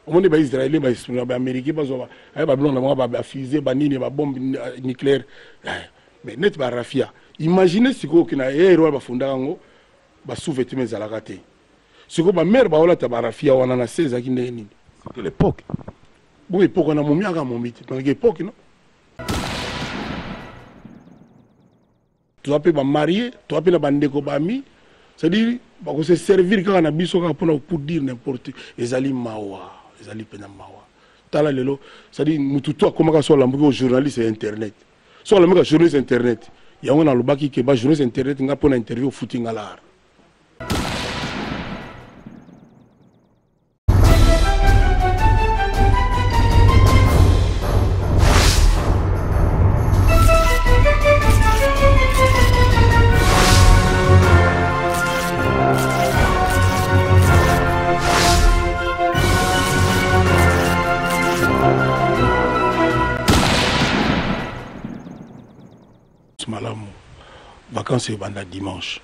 Omoni ba israélien, ba américain bazwa ba biloko na bango, ba fusée, ba nini, ba bombe nucléaire. Mais neti ba raphia, imaginez sikoyo ke na ère wana bafundaka yango, ba sous-vêtements ezalaka te. Sikoyo ba mère baolata ba raphia wana na se ezalaki ndenge nini? C'était l'époque. Bon, époque wana momi aka momi te. Donc époque non. Toza mpe ba marié, toza mpe na bandeko bami, c'est-à-dire bakose servir kaka na biso kaka mpona pour dire n'importe. Ezali mawa, ezali mpenza mawa. Tala lelo, c'est-à-dire mutu to akomaka so alambuki o journaliste ya internet, so alambuka journaliste internet. Yango nalobaki ke ba journaliste internet nga mpona interview ofuti nga lar. Malamu, vacances ebanda dimanche.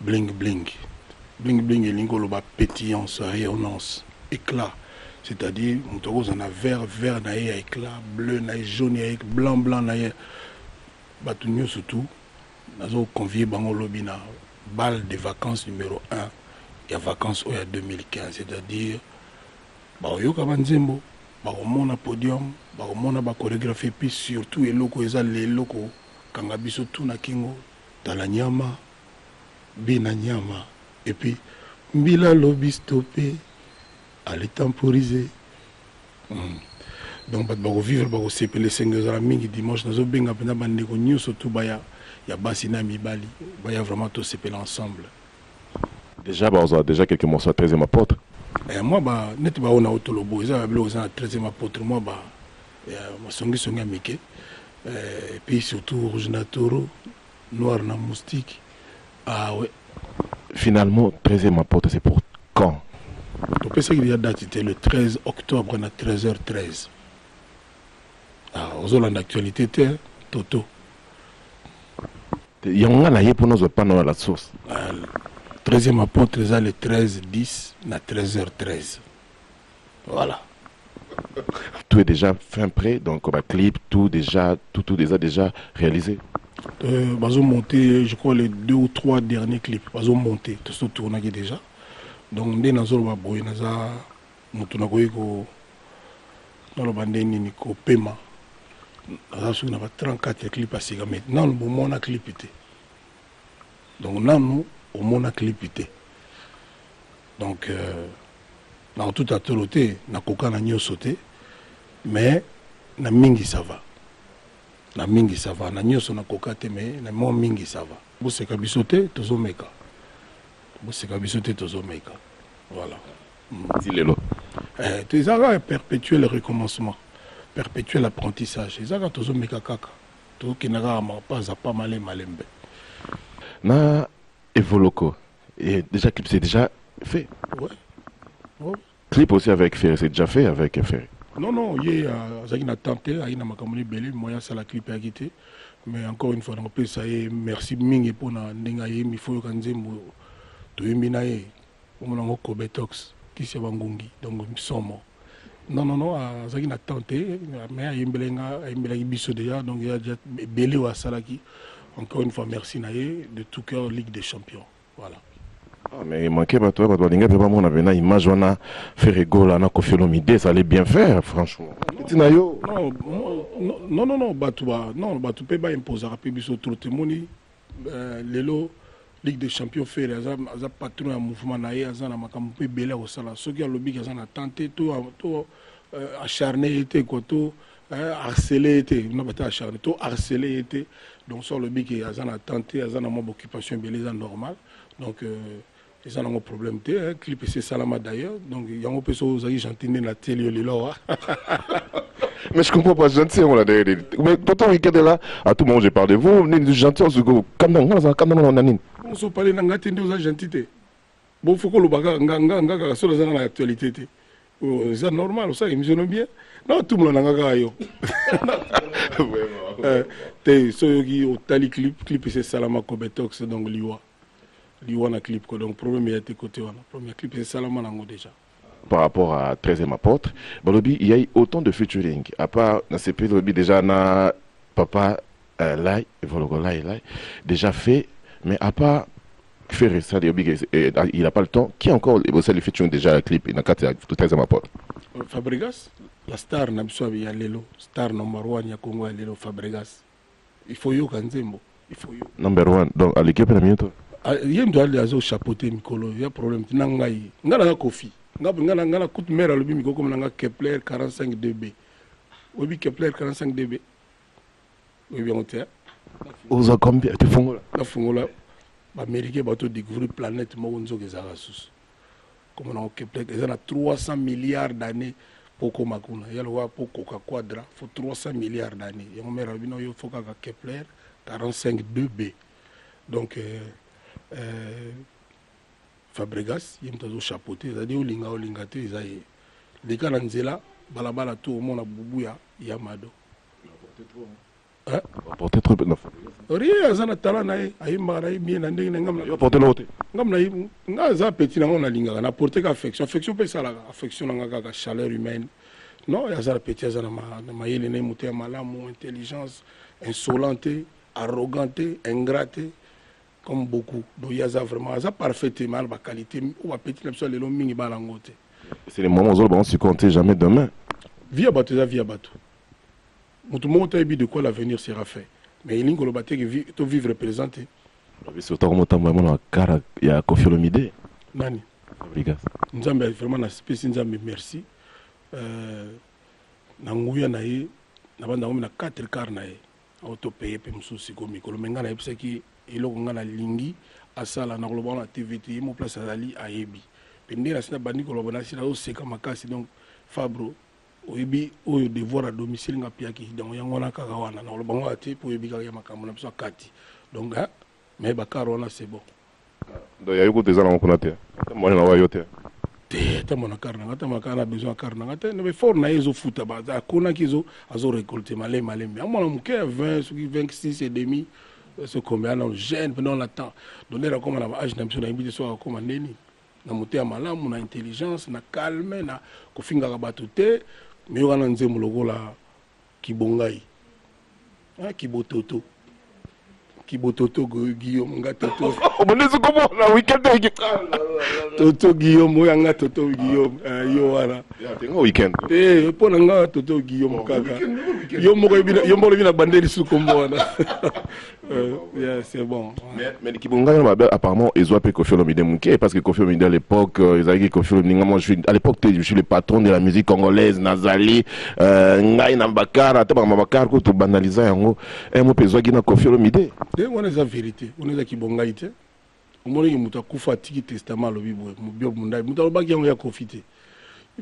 Bling bling, bling bling elingi koloba pétillance, rayonnance, éclat. C'est-à-dire moto akozala na vert vert na ye ya éclat, bleu na ye, jaune ya ye, blanc blanc na ye. Bato nyonso tu nazo convier bango lobi na bal de vacances numéro 1 ya vacances oyo ya 2015. C'est-à-dire bakoyoka banzembo, bakomona podium, bakomona ba chorégraphie, puis surtout eloko eza lelo kokanga biso tu na kingo, tala nyama, bina nyama, et puis mbila lobi stoppé, allez temporiser. Donc bato bakovivre, bakosepela, esengo ezala mingi dimanche. Nazobenga mpenza bandeko nyonso tu baya, ya basi na mibali, baya vraiment tosepela ensemble. Déjà, bah, on a déjà quelques morceaux à 13e apôtre. Moi, ba neti ba ona otolobo eza ba biloko eza na 13e apôtre, moi ba masongisongi ya mike. Et puis surtout rouge na taureau, noir na moustique. Ah ouais. Finalement, 13e apôtre, c'est pour quand? Topesaki déjà date, c'était le 13 octobre na 13h13. Ah, ozolanda actualité te, Toto. Yango nga na ye mpona ozwa pana la source. Ah, 13e apôtre eza le 13 10 na 13h13. Voilà. Tout est déjà fin prêt, donc bah, clip, tout déjà, tout, tout déjà, déjà réalisé. Bazo monter, je crois les 2 ou 3 derniers clips, bazo monter, tout ça tournaki déjà. Donc nde nazoloba boye, naza moto nakoki ko naloba nde nini kopema. Naza soki na ba 34 clips ya sika, mais nanu bomona clip te. Donc nanu omona clip te. Donc nakotuta tolo te, nakoka na nyonso te, mais na mingi ça va. Na mingi ça va, na nyonso nakoka te, mais na mwa mingi ça va. Boseka biso te, tozomeka. Boseka biso te, tozomeka. Voilà. Ti lelo. Eza kaka perpétuel recommencement, perpétuel apprentissage. Eza kaka tozomeka kaka. Tokenda kaka pas à pas, malembe malembe. Na Evoloko, et déjà clip c'est déjà fait. Ouais. Ouais. Clip aussi avec Ferré, c'est déjà fait avec Ferré. Non, non, ye azalaki na tante, ayi na makambo ebele, moyen asala clip ayaki te. Mais encore une fois, nakopesa ye merci mingi mpona ndenge ayembi, fo yoka nzembo toyembi na ye. Omona yango Kobetox, kisi ya bangungi, donc somo. Non, non, non, azalaki na tante, mais ayembelaki nga, ayembelaki biso déjà, donc ya déjà ebele oyo asalaki. Encore une fois, merci na ye de tout cœur, Ligue des Champions. Voilà. Ah, mais il manquait pas toi, bato balinga pe bamona pena image wana Ferre Gola na Koffi Olomide, ça allait bien faire, franchement. Tina yo. Non, non, non, non, non, bato ba, non, bato pe ba imposaka pe biso trop te moni, lelo Ligue des Champions Ferre aza, aza patron ya mouvement na ye, aza na makambo pe ebele ya kosala. Soki alobi aza na tante to, to acharné ye te quoi, to harcelé ye te, na bata acharné, to harcelé ye te. Donc so alobi ke aza na tante, aza na mwa occupation ebele, eza normal. Donc eza nango problème te, hein, clip ese esalama d'ailleurs. Donc yango mpe so ozalaki gentil nde na tieli yo lelo awa. Mais je comprends pas, gentil, on l'a derrière. Mais tonton week-end là, à tout moment je parle de vous, ni gentil, on se go, comme dans, comme dans, on a nini. On se parle na ngati nde oza gentil te. Bon, faut koloba kaka nga, nga, nga kaka so naza na actualité te. Oh, eza normal, osala émission no bien. Non, tout le monde nga kaka yo. Vraiment. Te so yoki otali clip, clip ese esalama Kobetox, donc liwa. Liwa na clip quoi, donc problème ya te côté wana. Problème ya clip esalama nango déjà. Par rapport à 13e apôtre, balobi il y a eu autant de featuring. À part na CP lobi déjà na papa Lai, Vologo Lai Lai déjà fait, mais à part faire ça, il n'a pas le temps. Qui encore le featuring déjà clip na kati ya 13e apôtre? Fabregas, la star na biso ya lelo, star number one ya Congo ya lelo, Fabregas. Il faut yoka nzembo, il faut yoka. Number one, donc à l'équipe na minute. Ye moto ali azo chapeauter mikolo ya problème na ngai. Ngai naza Kofi. Ngai na coup de mer alobi mikolo comme nanga Kepler 45 2B. Oyebi Kepler 45 2B? Oyebi yango te? Oza combien? Te fongola. Na fongola ba Américain bato découvrir planète moko nzoka ezalaka susu. Comme na Kepler eza na 300 milliards d'années po koma kuna. Ya lokola po koka quadra, faut 300 milliards d'années. Yango mère alobi no yo faut kaka Kepler 45 2B. Donc Fabregas ye moto azochapeauter, ezali olinga olinga te, eza ye. Leka na nzela balabala to omona bubu ya Mado. Porter trop na Rien, aza na talent na ye, ayembaka na ye bien na ndenge na ngam. Yo porter l'autre. Ngam na ye, nga aza petit nango nalingaka na porter ka affection, affection mpe esalaka affection na nga kaka chaleur humaine. Non, aza na petit, aza na mayele na ye, moto ya malamu, intelligence, insolent te, arrogant te, ingrat te comme beaucoup. Donc ye aza vraiment, aza parfait te, mais ana baqualité oyo bapeti na biso ya lelo mingi bana yango te. C'est le moment où on se compte jamais demain. Vie ya bato eza vie ya bato. Moto moko toyebi de quoi l'avenir sera fait, mais elingi koloba te ke to vivre présent te. Surtout motambo ya mona kara ya Koffi Olomide. Nani? Fabregas. Nzambe vraiment napesi Nzambe merci na nguya na ye na banda yango na 4 quart na ye aotopaye mpe mosusu sikoyo mikolo. Me ngai nayebisaki eloko ngai nalingi asala na koloba wana TV te, ye mo place azali ayebi mpe nde nasi nabandi koloba, nasi nazoseka makasi. Donc Fabro, oyebi oyo devoir à domicile nga piaki, donc yango wana kaka wana na koloba ngo te mpo oyebi kaka ya makambo na biso ya kati. Donc mais bakar wana, c'est bon. Donc ya yo kutu eza nango kuna te, mwana na wa yo te? Te, ata mwana kar nanga, ata mwana kar na besoin ya kar nanga te. Mais fort na ye ezofuta, akonaki azorécolte malembe malembe. Amwana moke ya 20 soki 26 et demi, c'est combien ana jeune mpena na temps. Donc ndenge akoma na baage na biso, nayebi te soki akoma ndeni na moto ya malamu, na intelligence, na calme, na kofingaka bato te. Me yoka na nzembo lokola Kibongai, Kibototo, Kibototo Guillaume, nga toto. Obonesi komona weekend. Toto Guillaume oyo anga, toto Guillaume yo wana. Tenga weekend. Te, mpo na nga toto Guillaume kaka yo moko, yo moko oyebi na bandeli su kombo wana. Yeah, c'est bon. Mais Kibongai mabe apparemment ezwa mpe Koffi Olomide moke, parce que Koffi Olomide à l'époque ezalaki Koffi Olomide: moi je suis, à l'époque je suis le patron de la musique congolaise, nazali ngai na bakar, ata bakama bakar kutu banaliza yango mo mpe ezwaki na Koffi Olomide. Te, wana eza vérité, wana eza Kibongai te. Omoniki moto akufa atiki testament, alobi boye Bob Mundai, moto alobaki yango ya Koffi te.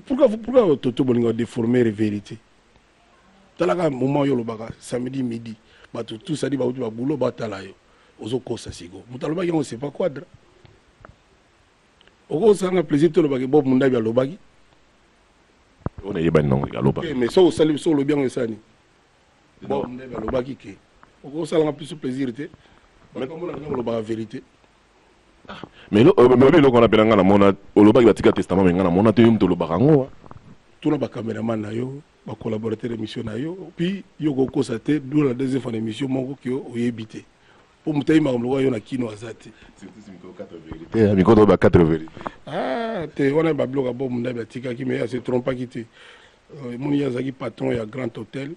Pourquoi toto bolinga déformer vérité? Talaka moment oyo olobaka samedi midi, bato tout sadi bauti babulo batala yo, ozokosa. Siko moto alobaki yango, c'est pas Quadra. Okosanga plaisir te, olobaki Bob Mundabi alobaki. Oyo nayebani nango aloba. Mais so osali, so olobi yango esani Bob Mundabi alobaki ke okosalanga plus plaisir te, bakamona ndenge olobaka vérité. Mais lobi eloko wana mpena nga namona olobaki batika testament, mais nga namona te yo moto olobaka yango. Tuna bacaméraman na yo, bacollaborateur émission na yo, puis yo kokosa te do la deuxième fois na émission moko ke oyebi te, mpo moto ayebi makambo lokola yo na kino aza te. Mikolo ba 4 vérité. Ah te, wana babiloko ya Bob Mundabi atikaki, mais ase trompaki te. Emoni ye azalaki patron ya Grand Hôtel,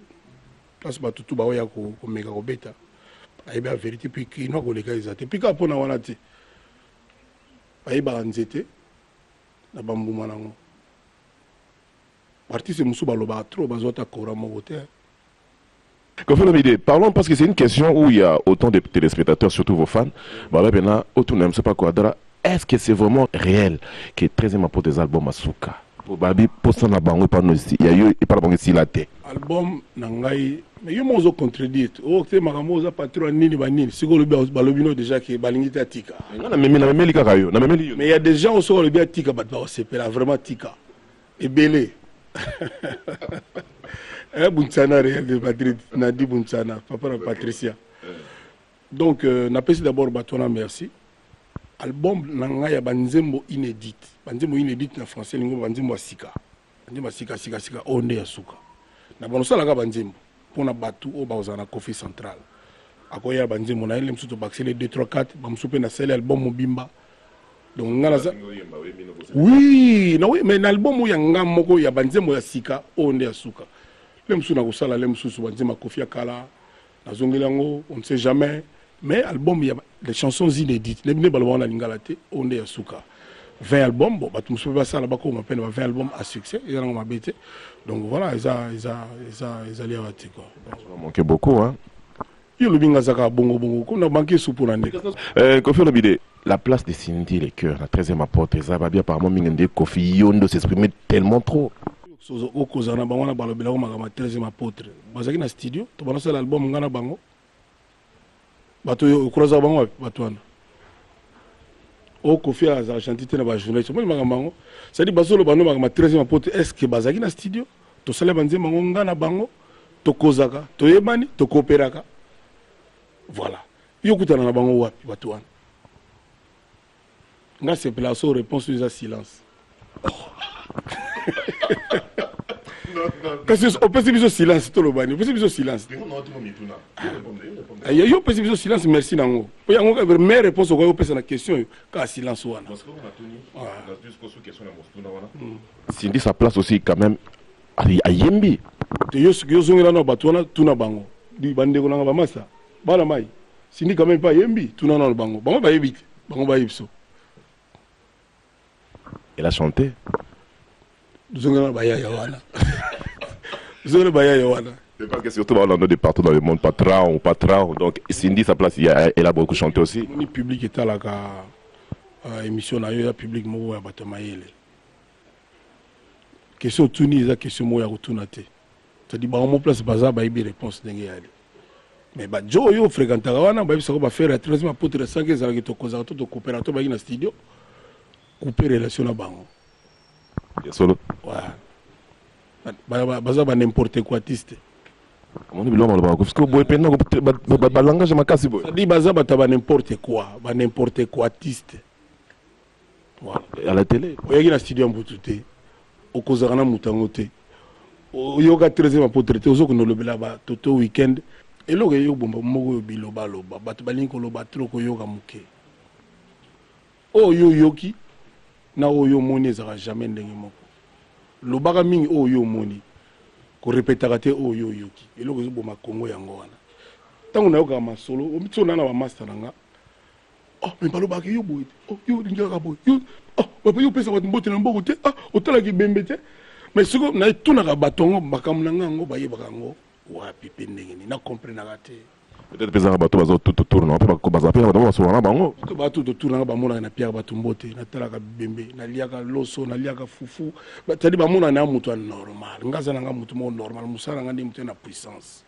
place bato tu baoya komeka kobeta, ayebi ya vérité. Puis kino akoleka eza te, puis kaka mpona wana te, bayebaka nzete na bambuma nango. Baartiste mosusu balobaka trop, bazwa ata kora moko te. Koffi Olomide, parlons, parce que c'est une question où il y a autant de téléspectateurs, surtout vos fans. Voilà, maintenant, autour de pas Quadra, est-ce que c'est vraiment réel que 13e apôtre des albums ya suka? Pour Babi, pour ça, na bango, pas nous, il y a eu, et pas bango ici la tête. Album na ngai, mais yo moko ozocontredire oyo te, makambo oza patron ya nini banini. Sikoyo olobi balobi no déjà ke balingi te atika. Nga na memi, na memeli kaka yo, na memeli yo. Mais il y a des gens oyo soki olobi atika, bato bakosepela vraiment, tika ebele. Buntsana Real de Madrid, Nadi Buntsana, papa na Patricia. Donc napesi d'abord bato wana merci. Album na ngai ya banzembo inédite. Banzembo inédite na français elingi banzembo ya sika. Banzembo ya sika sika sika oyo nde ya suka. Na bano salaka banzembo mpona bato oyo bakozala na Kofi Central. Akoya banzembo na ye, le mosusu tobakiseli 2 3 4, bamosusu mpe nasali album mobimba. Donc nga naza, oui na oui, mais na album oyo ya nga moko ya banzembo ya sika oyo nde ya suka. Le mosusu nakosala, le mosusu banzembo ya Kofi ya kala nazongeli yango, on ne sait jamais. Mais album ya les chansons inédites nde baloba wana lingala te, oyo nde ya suka. 20 albums, bon, bato mosusu mpe basala, bakoma mpe na ba 20 albums à succès, eza nango mabe te. Donc voilà, eza eza eza ezali awa te quoi. Tu vas manquer beaucoup, hein. Yo olobi nga azaka bongo bongo kuna banke esu mpona ndenge. Kofi Olomide, la place de Cindy Le Cœur, la 13e apôtre, eza babi apparemment mingi nde Kofi Yondo s'exprimer tellement trop. Okozala na bango wana, balobelako makambo ya 13e apôtre. Bazalaki na studio, to banasala album nga na bango. Bato oyo okurazaka bango wapi? Bato wana oyo Kofi azalaka gentil te na bajournaliste, omoni makambo yango. C'est-à-dire bazoloba no makambo ya 13e apôtre, est ce que bazalaki na studio? Tosala banzembo yango nga na bango, tokozaka, toyebani, tokooperaka. Voilà, yo okutana na bango wapi, bato wana? Nga sepela so réponse oyo eza silence. Kasi opesi biso silence, tolobani, opesi biso silence. Yo opesi biso silence, merci nango. Po yango mais réponse okoki opesa na question oyo kaka silence wana. Cindy, sa place aussi quand même, ayembi. Te, yo soki ozongela na bato wana, tuna bango. Di bandeko nanga bamasa bana mai, Cindy quand même mpe ayembi, tuna nano bango. Bango bayebi te, bango bayebi so. Elle a chanté. Zongela na bayaya wana, zongela bayaya wana. C'est parce que surtout on en de partout dans le monde, patron, patron. Donc Cindy, sa place, elle a beaucoup chanté aussi. Moni public etalaka émission na yo ya public moko ya bato ya mayele. Question otuni eza question moko ya kotuna te. C'est-à-dire bango mo place baza, bayebi réponse ndenge eyali. Mais bajo oyo ofréquentaka wana, bayebisaka bafere ya 13 apôtre 5 ezalaki, tokozaka to tokopera to bayaki na studio, couper relation na bango. Ya solo. Ouais. Baza ba n'importe quoi artiste. Omoni biloko balobaka Kofi boye mpenza, balangage makasi boye. C'est-à-dire baza bato ya ba n'importe quoi, ba n'importe quoi artiste. Voilà. À la télé. Oyaki na studio ya mbutu te, okozaka na moto yango te, oyoka 13e apôtre te, ozokende olobela batoto weekend. Eloko eyobomba moko oyo bilobaloba, bato balingi koloba trop, koyoka moke. Oyo oyoki na oyo omoni ezalaka jamais ndenge moko. Lobaka mingi oyo omoni, korepetaka te oyo oyoki. Eloko ezoboma Kongo yango wana. Ntango nayokaka masolo so na bamaster na nga, oh, mais balobaka yo boye te, oh, yo olingaka boye, yo, oh, papa, yo opesa bato mbote na mboko te, ah, otalaka ebembe te. Mais sikoyo nayetunaka bato yango makambo na nga yango, bayebaka yango wapi mpe ndenge nini? Nakomprenaka te. Peut-être mpe ezaka bato baza tout autour na mpe baza mpe na bato basola na bango. Bato bato autour na nga bamonaka na piaka bato mbote, natalaka bembe, naliaka loso, naliaka fufu. C'est-à-dire bamonaka na moto ya normal. Nga aza na nga moto moko normal, mosala na nga nde moto ya na puissance.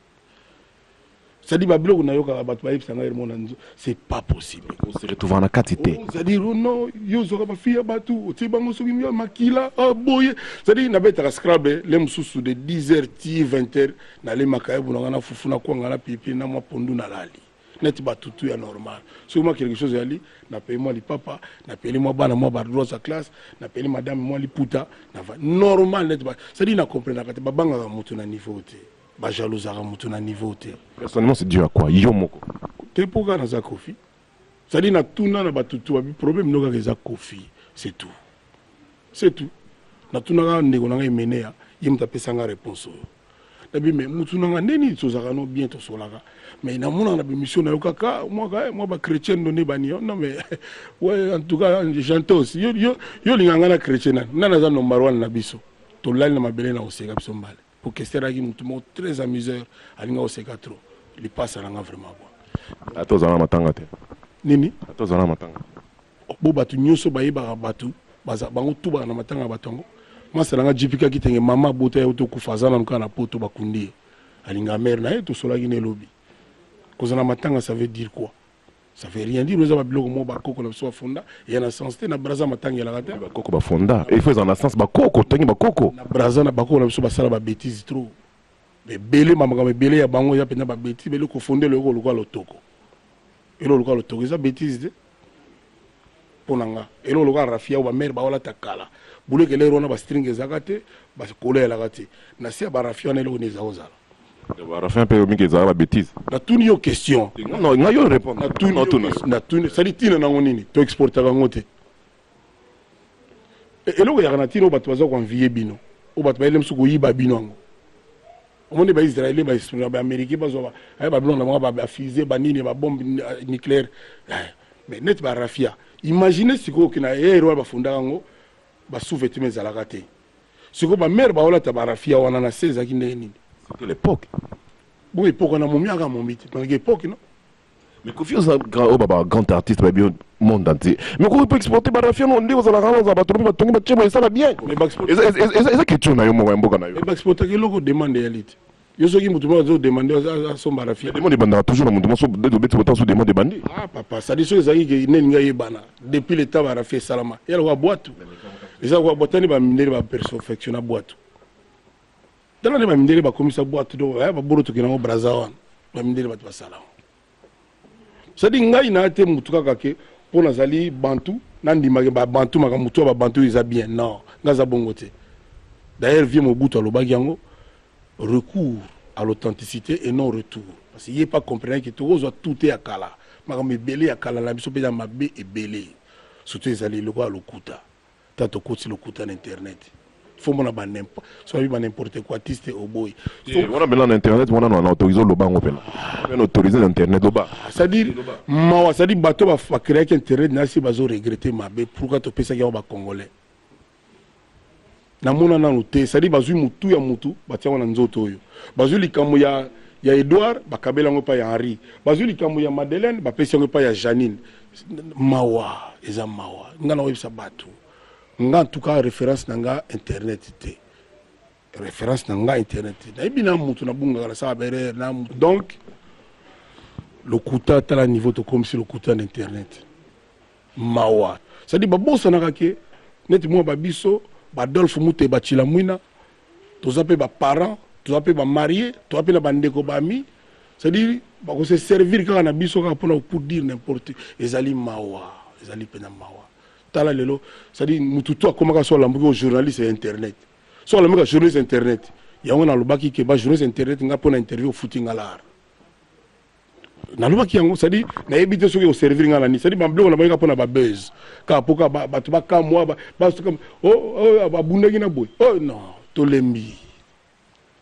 C'est-à-dire babiloko nayokaka bato bayebisa ngai mona, c'est pas possible. On se retrouve na kati te. C'est-à-dire, oh non, yo ozwaka bafille ya bato, otie bango soki ya makila, ah, boye. C'est-à-dire nabetaka scrabble le mosusu de 10 heures ti 20 heures, nalemaka yebu nanga na fufu, na kwanga, na pilipili, na mwa pondu, nalali neti batutu ya normal. Soki mwa quelque chose eyali, napeli mwa lipapa, napeli mwa bana mwa badroits ya classe, napeli madame mwa liputa nava normal neti. C'est-à-dire nakomprenaka te, babangaka moto na niveau te, bajalousaka moto na niveau te. Personnellement, c'est dû à quoi, yo moko? Te, mpo kaka naza Kofi. C'est-à-dire natuna na batutu, babi problème no kaka eza Kofi, c'est tout, c'est tout. Natunaka ndeko na ngai Emenea, ye moto apesanga réponse oyo. Nabi mais mutu na nga ndeni tozalaka no bien, tosolaka, mais namonaka na bémission na yo kaka mwaka mwa bachrétien ndo nde bani. Non mais ouais, en tout cas gentos, yo yo yo olingaka nga na chrétien nani nani aza number one na biso. Tolali na mabele na koseka biso mbale, po Kester ayaki mutu moko très amuseur, alinga koseka trop. Lipasa na nga vraiment quoi. Ata ozala na matanga te. Nini? Ata ozala na matanga. Bo bato nyonso bayebaka, bato baza bango tu baka na matanga ya bato yango. Masa na nga jipika kitenge, mama abota ye tokufa, aza nanu kaka na poto, bakundi ye, alinga mare na ye, tosolaki na elobi. Kozala na matanga, ça veut dire quoi? Ça veut rien dire. Eza babiloko moko bakoko na biso bafunda, eya na sens te. Na Braza matanga elaka te. Bakoko bafunda, il faut ezala na sens. Bakoko, totangi bakoko. Na Braza, na bakoko na biso basala babêtises trop ebele, makambo ebele ya bango eza mpenza babêtises. Bele kofondela eloko lokola lotoko, eloko lokola lotoko eza bêtise te. Mpo na nga, eloko lokola raphia oyo bamare baolata kala, buleke lero wana bastring ezalaka te, bakolo eyalaka te na se ya baraphia wana, eloko nini eza kozala? Baraphia mpe mingi ezalaka babêtise. Natuni yo question. Ngai yo répondre. Natuni, sadi ntina nango nini? Toexportaka yango te. Eloko eyaka na ntina oyo bato baza koenvie bino, oyo bato bayele mosusu koyiba bino yango. Omoni baisraélien, baaméricain bazwa babiloko na bango, bafusée, banini, babombe nucléaire, mais neti baraphia, imagine sikoyo oke na ere wana bafundaka yango, basous-vêtement ezalaka te. Sikoyo bamare baolata baraphia wana, na se ezalaki ndenge nini? C'était l'époque. Bon, époque wana momi aka momi te, malgré époque, non. Mais Kofi oza grand, oyo baba grand artiste bayebi monde entier, mais okoki mpe exporter baraphia no nde ozalaka wana, ozala bato mpe batongi batie boye, esala bien. Eza question na yo moko ya mboka na yo. Baexportaka eloko demande eyali te. Yo soki motu moko azodemande asomba raphia. Demande ebandaka toujours na motu moso, obeti bota so demande ebandi. Ah papa, sadi soki ezalaki ke neni ngai yebana depuis le temps baraphia esalama, ya lokola bwatu, eza lokola bwatu tani bamindele baperfectionna bwatu. Tala nde bamindele bakomisa bwatu, donc babolo tokende yango Braza wana, bamindele bato basala yango. Cestadi ngai na te mutu kaka ke mpo nazali bantu, nandimaki babantu, makambo mutu ya babantu eza bien. Non, ngai aza bongo te. D'ailleurs vieux Mobutu alobaki yango: recours à l'authenticité et non retour, parce que ye pas comprendre ke tokozwa tout te ya kala. Makambo ebele ya kala na biso mpe ya mabe ebele, surtout ezali eloko ya lokuta. Ta tokoti lokuta na internet, faut mona ba so babi ba n'importe quoi artiste oboyi. Wana mpena na internet wana na autorise oloba yango mpena mpena autorise na internet loba. C'est-à-dire mawa, c'est-à-dire bato bacréaki internet na si bazo regretter mabe. Pourquoi topesaki yango bacongolais? Namona nanu te. C'est-à-dire bazwi mutu ya mutu, batia yango na nzoto oyo. Bazwi likambo ya Edouard, bakabeli yango epai ya Henri. Bazwi likambo ya Madeleine, bapesi yango epai ya Janine. Mawa, eza mawa. Nga na oyebisa bato, nga en tout cas référence na nga internet te, référence na nga internet te. Nayebi na mutu nabungaka, nasala baerreur na mutu. Donc lokuta, tala niveau tokomisi lokuta na internet, mawa. C'est-à-dire babosanaka ke neti mwa babiso baadolphe Mute bacila mwina, toza mpe baparent, toza mpe bamarie, toza mpe na bandeko bami. C'est-à-dire bakose servir kaka na biso kaka mpona pour dire n'importe. Ezali mawa, ezali mpena mawa. Tala lelo, c'est-à-dire mutu to akomaka so alambuki o journaliste ya internet, so alambuka journaliste internet. Yango nalobaki ke bajournaliste internet, nga mpona interview ofuti nga lar, nalobaki yango. C'est-à-dire nayebi te soki oservir nga na nini. C'est-à-dire babiloko na bango mpona babuzz kaka, mpo kaka bato bakamwa, babundaki na boye. Oh non, tolembi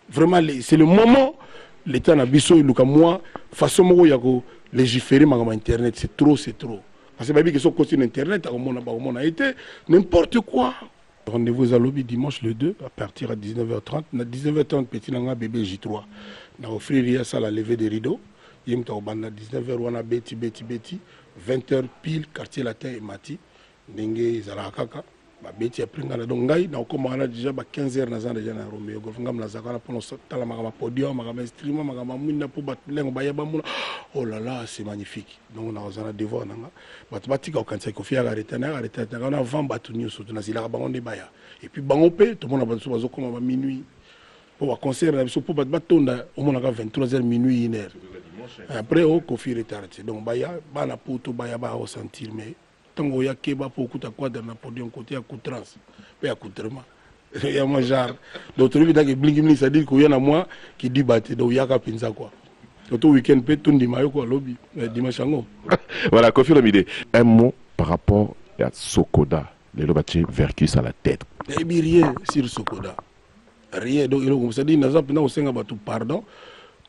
vraiment. C'est le moment l'état na biso eluka mwa façon moko ya kolégiférer makambo ya internet. C'est trop, c'est trop, parce que bayebi ke soki okoti na internet, akomona, bakomona ye te n'importe quoi. Rendez-vous eza lobi dimanche le 2 à partir à 19h30. Na 19h30, petit na nga bébé J3 na offrir ye asala lever de rideau. Ye moto akobanda 19h wana, beti beti beti, 20h pile, Quartier Latin emati ndenge ezalaka kaka, babeti. Après ngai na donc ngai nakokoma wana déjà ba 15 heures, naza déjà na Romeo Golf. Ngai nazalaka wana mpona tala makambo ya podium, makambo ya instrument, makambo ya mwinda, mpo bato lengo baya bamona. Oh là là, c'est magnifique. Donc nakozala na devoir na nga. Bato batika kokanisa Kofi yaka retard, nayaka retard nanga wana avant bato nyonso. To nazilaka bango nde baya, et puis bango mpe tomona bato so bazokoma ba minuit mpo baconcert na biso, mpo bato batonda. Omonaka 23 heures, minuit, 1 heure après o Kofi retard te. Donc baya bana poto, baya baya kosentir. Mais ntango oya, keba mpo okuta quadre na podium côté ya coutrance mpe accoutrement ya mwa genre. Donc tolobi dake blingi blingi, c'est-à-dire koya na mwa kidiba te. Donc oyaka mpenza quoi, to week-end mpe tondima yo ko alobi dimanche yango. Voilà, Kofi Olomide, un mot par rapport à Sokoda, lelo batie Verckys à la tête. Nayebi rien sur Sokoda, rien. Donc eloko, c'est-à-dire naza mpenza kosenga bato pardon,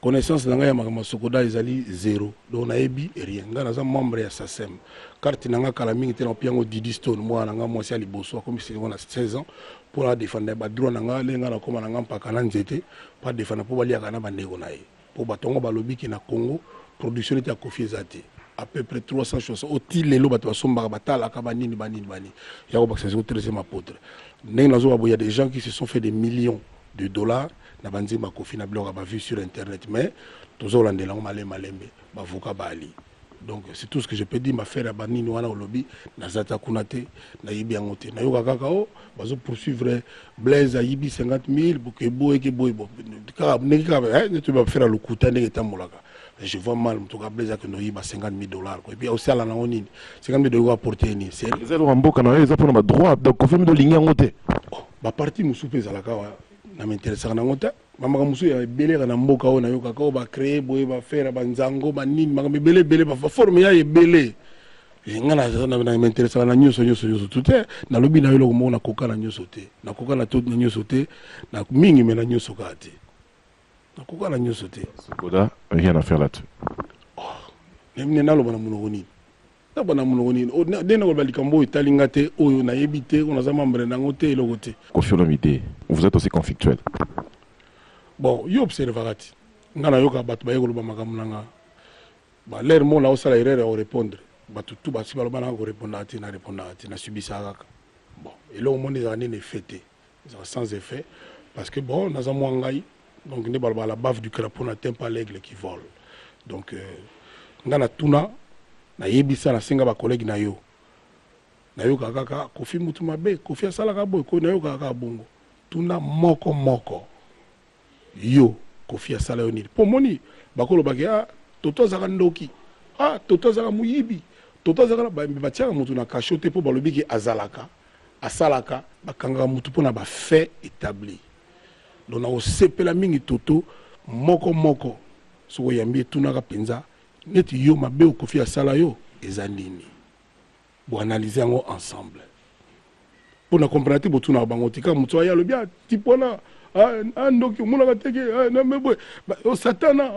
connaissance na ngai ya makambo ya Sokoda ezali zéro. Donc nayebi rien. Ngai naza membre ya SACEM. Carte na ngai kala mingi te nakopi yango Didi Stone, mwana na ngai mwasi ya liboso, akomi sikoyo na 16 ans, mpo adefendre badroit na ngai. Ndenge ngai nakóma na ngai mpaka na nzete mpo adefendre, mpo baliaka na bandeko na ye, mpo bato yango balobi ke na Congo production neti ya Kofi eza te. À peu près 300 chansons oti lelo bato basombaka, batalaka, banini banini banini ya kobakisa siko 13e apôtre. Ndenge nazoba boye, ya des gens qui se sont fait des millions de dollars na banzembo ya Kofi, na biloko ya bavue sur internet, mais tozolandela yango malembe malembe, bavoka bali. Donc c'est tout ce que je peux dire. Mafere ya banini wana olobi, naza ta kuna te, nayebi yango te. Nayoka kaka o bazo poursuivre Blaise, ayibi 50 000 boye, eke boye. Bon, kaka ndenge kaka neti bafere ya lokuta ndenge etambolaka. Je vois mal moto ka Blaise akende oyiba 50 000 dollars quoi. Et puis osala nango nini? 50 000 dollars apporte nini? Sérieux? Eza eloko ya mboka na yo, eza mpona badroit, donc Koffi Olomide olingi yango te. Oh, baparti mosusu mpe ezalaka awa na m'intéresaka nango te. Bamakambo mosusu ya ebeleka na mboka oyo nayokaka oyo bacrée boye, bafere banzango banini, makambo ebele ebele, baforme ya ebele. Nga na m'intéresaka na nyonso nyonso nyonso tu te. Nalobi na yo eloko moko, nakoka na nyonso te, nakoka na to na nyonso te, na mingi me na nyonso kaka te, nakoka na nyonso te. Sokoda, rien à faire là-dessus. Ne naloba na monoko nini? Naloba na monoko nini? Nde nakoloba likambo oyo etali nga te, oyo nayebi te, oyo naza membre nango te, eloko te. Koffi Olomide, vous êtes aussi conflictuel. Bon, yo observaka ti nga nayoka bato baye koloba makambo na nga balere mo naosala erreur ya korépondre bato tu basi baloba nanga korépondaka te, narépondaka te, nasubisaka kaka. Bon, eloko moni ezalaka nini, effet te, ezalaka sans effet, parce que bon, naza mwa ngai. Donc nde balobaka: la bave du crapaud n'atteint pas l'aigle qui vole. Donc nga natuna, nayebisa, nasenga bacollègue na yo, nayokaka kaka Kofi mutu mabe, Kofi asalaka boye, ko nayokaka kaka bongo. Tuna moko moko: yo, Kofi asala yo nini? Mpo moni bakolobaki: ah, Toto azalaka ndoki, ah, Toto azalaka moyibi, Toto azalaka. Batiaka motu na cachot te mpo balobi ke azalaka, asalaka. Bakangaka motu mpo na bafait établi. Donc nakosepela mingi, Toto moko moko, soki oyambi, etunaka mpenza neti yo, mabe okofi asala yo eza nini? Boanalyse yango ensemble mpo na comprendre te. Botunaka bango te, kaka moto aya alobi: ah, type wana ndoki, omonaka teke nambe boye, satana.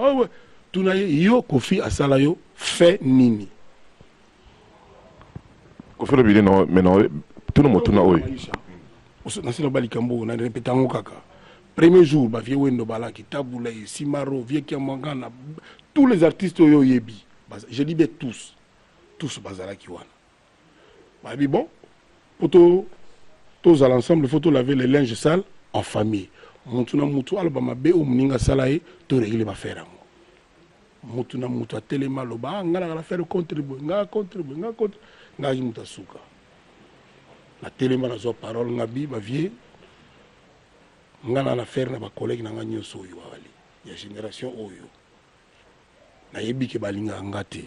Tuna ye: yo, Kofi asala yo fait nini? Kofi Olomide, no mais no tuna motuna oyo. Nasila ba likambo oyo, na répété yango kaka. Premier jour, bavieux Wendo balaki, Tabula, Simaro, vieux Kiamwangana, tous les artistes oyo oyebi, je dis bien tous, tous bazalaki wana. Bayebi bon, po tozala ensemble, faut tolaver les linges sales en famille. Mutu na mutu aloba mabe oyo moninga asala ye, torégler baaffaire yango. Mutu na mutu atelema, aloba: ah, nga naka na faire contre boye, nga contre boye, nga contre. Ngaki mutu asuka, natelema, nazwa parole, nga bi: bavieux, nga na affaire na bacollègue na nga nyonso oyo babali ya génération oyo, nayebi ke balingaka nga te.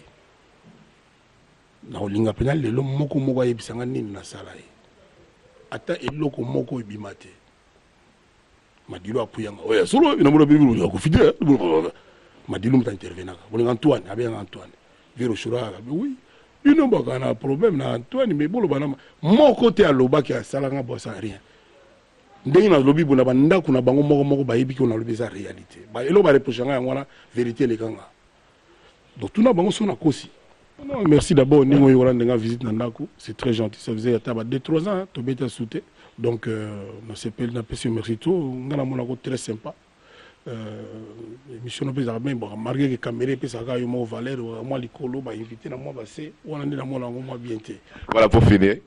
Nakolinga mpenza lelo moko moko ayebisa nga nini nasala ye, ata eloko moko ebima te. Madilu apuyanga oyo solo namona bibi Kofi te. Madilu moto intervenaka, bolinga Antoine, abengaka Antoine vero shuraka, oui, bino baka na problème na Antoine, mais boloba na moko te alobaki asalanga bo asala rien. Ndenge nalobi bo na bandako na bango moko moko, bayebi ke nalobi eza réalité. Eloko bareproche nga yango wana, vérité elekanga. Donc tuna bango so nakosi. Non, merci d'abord ndenge oyo wana, ndenge visite na ndako, c'est très gentil. Ça faisait ata ba 2 3 ans tobeta su te. Donc nasepeli, napesi yo merci. To nga namonako très sympa. Émission no mpe ezalaka bien. Bon, malgré que caméra epesaka yo moko valeur mwa likolo, bainvité na mwa base wana, nde namona yango mwa bien te. Voilà, pour finir.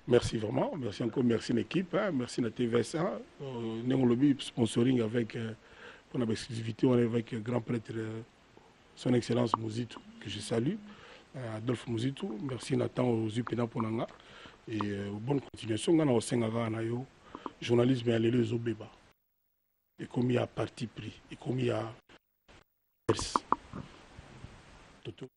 Merci vraiment, merci encore, merci l'équipe, hein, merci na TVS1, ndenge olobi sponsoring avec mpona baexclusivité wana avec grand prêtre son excellence Mozitu, que je salue, Adolphe Mozitu. Merci na temps ozwi mpena mpo na nga et bonne continuation. Nga na kosenga kaka na yo, journalisme ya lelo ezobeba, ekomi ya parti pris, ekomi ya. Toto.